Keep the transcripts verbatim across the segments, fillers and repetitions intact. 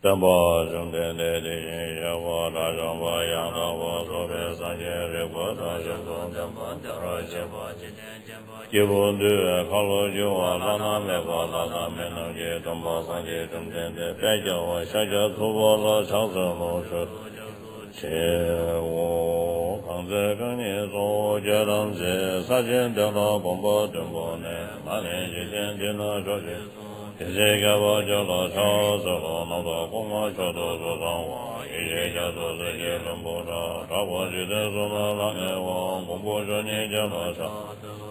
བསྟན་པ་བཅོམ་ལྡན་འདས་དེ་བཞིན་གཤེགས་པ་དགྲ་བཅོམ་པ་ཡང་དག་པར་རྫོགས་པའི་སངས་རྒྱས་རིག་པ་དང་ཞབས་ཏོག་ལྡན་པ་བདེ་བར་གཤེགས་པ་འཇིག་རྟེན་མཁྱེན་པ་སྐྱེས་བུ་འདུལ་བའི་ཁ་ལོ་སྒྱུར་བ་བླ་ན་མེད་པ་ལྷ་དང་མི་རྣམས་ཀྱི་སྟོན་པ་སངས་རྒྱས་བཅོམ་ལྡན་འདས་དཔལ་རྒྱལ་བ་ཤཱཀྱ་ཐུབ་པ་ལ་ཕྱག་འཚལ་ལོ། མཆོད་ཆེའོ། གང་ཚེ་རྐང་གཉིས་གཙོ་བོ་བསྐྱེད་དམ་ཚིག་ས་ཆེན་འདི་ལ་གོམ་པ་བདུན་བོར་ནས། ང་ནི་འཇིག་རྟེན་འདི་ན་མཆོག་ཅེས་གསུངས། དེ་ཚེ་བསྐལ་པ་བརྒྱ་ལ་ཕྱག་འཚལ་ལོ། རྣམ་དག་སྐུ་མངའ་མཆོག་ཏུ་གཟུགས་བཟང་བ། ཡེ་ཤེས་རྒྱ་མཚོ་རྩེ་གཅིག་ལྷུན་པོ་འདྲ། གྲགས་པ་འཇིག་རྟེན་གསུམ་ན་ལྷང་ངེ་བ། མགོན་པོ་མཆོག་བརྙེས་བརྒྱ་ལ་ཕྱག་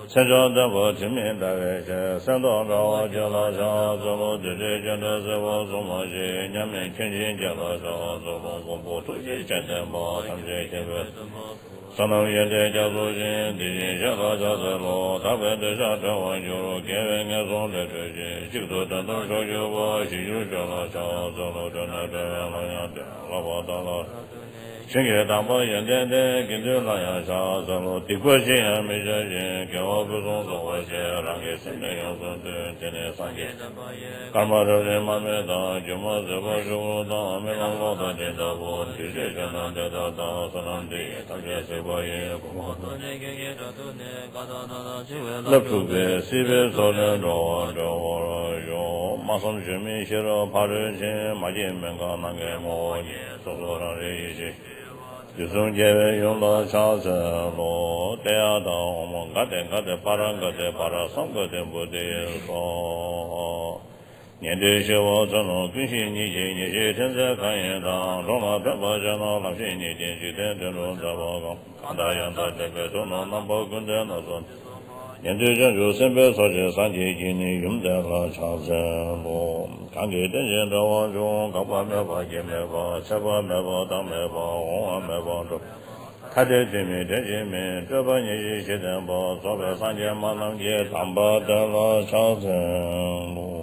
མཚན་མཆོག་ལྡན་པ་དྲི་མེད་ཟླ་བའི་ཞལ། གསེར་མདོག་འདྲ་བ་བརྒྱ་ལ་ཕྱག་འཚལ་ལོ། རྡུལ་བྲལ་ཅན་འདྲ་བརྩེགས་པ་གསུམ་མ་མཆིས། མཉམ་མེད་མཁྱེན་ཅན་བརྒྱ་ལ་ཕྱག་འཚལ་ལོ། མགོན་པོ་ཐུགས་རྗེ་ཅན་ལྡན་པ། ཐམས་ཅད་མཁྱེན་པའི་སེམས་དཔའ། བསོད་ནམས་ཡོན་ཏན་རྒྱ་མཚོ་ཆེན། དེ་བཞིན་གཤེགས་ལ་ཕྱག་འཚལ་ལོ། དག་པའི་འདོད་ཆགས་བྲལ་བར་འགྱུར། དགེ་བས་ངན་སོང་ལས་གྲོལ་ཞིང་། གཅིག་ཏུ་དོན་དམ་མཆོག་གྱུར་པ། ཞི་གྱུར་མཆོག་ལ་ཕྱག་འཚལ་ལོ། གྲོལ་ནས་གྲོལ་བའི་ལམ་ཡང་སྟོན། བསླབ་པ་དག་ལ་བརྟེན་ནས། ཞིང་གི་དམ་པ་ཡོན་ཏན་ལྡན། དགེ་འདུན་ལ་ཡང་ཕྱག་འཚལ་ལོ། སྡིག་པ་ཅི་ཡང་མི་བྱ་ཞིང་། དགེ་བ་ཕུན་སུམ་ཚོགས་པར་བྱེད། རང་གི་སེམས་ནི་ཡོངས་སུ་འདུལ། དེ་ནི་སངས་རྒྱས་སྐར་མ་རབ་རིབ་མར་མེ་དང་། སྒྱུ་མ་ཟིལ་པ་ཆུ་བུར་དང་། རྨི་ལམ་གློག་དང་སྤྲིན་ལྟ་བུ། འདུས་བྱས་ཆོས་རྣམས་དེ་ལྟར་བལྟ། བསོད་ནམས་འདི་ཡིས་ཐམས་ཅད་གཟིགས་པ་ཡི། གོ་འཕང་མཐོ་རིས་ཀྱི་རྒྱལ་སྲས་ཐུགས་ནི་ཀ་དག་ན་ན་འཆི་བའི་རླབས་འཁྲུགས་པས། སྲིད་པའི་མཚོ་ལས་འགྲོ་བ་སྒྲོལ་བར་ཤོག་སྨྲ་བསམ་བརྗོད་མེད་ཤེས་རབ་ཕ་རོལ་ཕྱིན། མ་སྐྱེས་མི་འགག་ནམ་མཁའི་ངོ་བོ་ཉིད། སོ་སོ་རང་རིག་ཡེ་ཤེས། དུས་གསུམ་རྒྱལ་བའི་ཡུམ་ལ་ཕྱག་འཚལ་ལོ། ཏདྱ་ཐཱ། ཨོཾ་ག་ཏེ་ག་ཏེ་པཱ་ར་ག་ཏེ་པཱ་ར་སཾ་ག་ཏེ་བོ་དྷི་སྭཱ་ཧཱ། ཉན་ཐོས་ཞི་བ་ཚོལ་རྣམས་ཀུན་ཤེས་ཉིད་ཀྱིས། ཉེར་ཞིའི་ཕྲིན་ཚེགས་གང་ཡིན་དང་། འགྲོ་ལ་ཕན་པར་བྱེད་རྣམས་ལམ་ཤེས་ཉིད་ཀྱིས། འཇིག་རྟེན་དོན་དུ་མཛད་པ་གང་། གང་དག་ཡང་དག་བསྟན་པའི་ཐུགས་རྣམས། རྣམ་པ་ཀུན་ལྡན་སྣ་ཚོགས་ཉན་ཐོས་བྱང་ཆུབ་སེམས་དཔའི་ཚོགས་བཅས་སངས་རྒྱས་ཀྱི་ནི་ཡུམ་དེ་ལ་ཕྱག་འཚལ་ལོ། གང་གིས་རྟེན་ཅིང་འབྲེལ་བར་འབྱུང་། འགག་པ་མེད་པ་སྐྱེ་མེད་པ། ཚེ་དཔག་མེད་པ་བདག་མེད་པ། འོང་བ་མེད་པ་འགྲོ་མེད་པ། ཐ་དད་དོན་མིན་དོན་གཅིག་མིན། སྤྲོས་པ་ཉེར་ཞི་ཞི་བསྟན་པ། རྫོགས་པའི་སངས་རྒྱས་སྨྲ་རྣམས་ཀྱི། དམ་པ་དེ་ལ་ཕྱག་འཚལ་ལོ།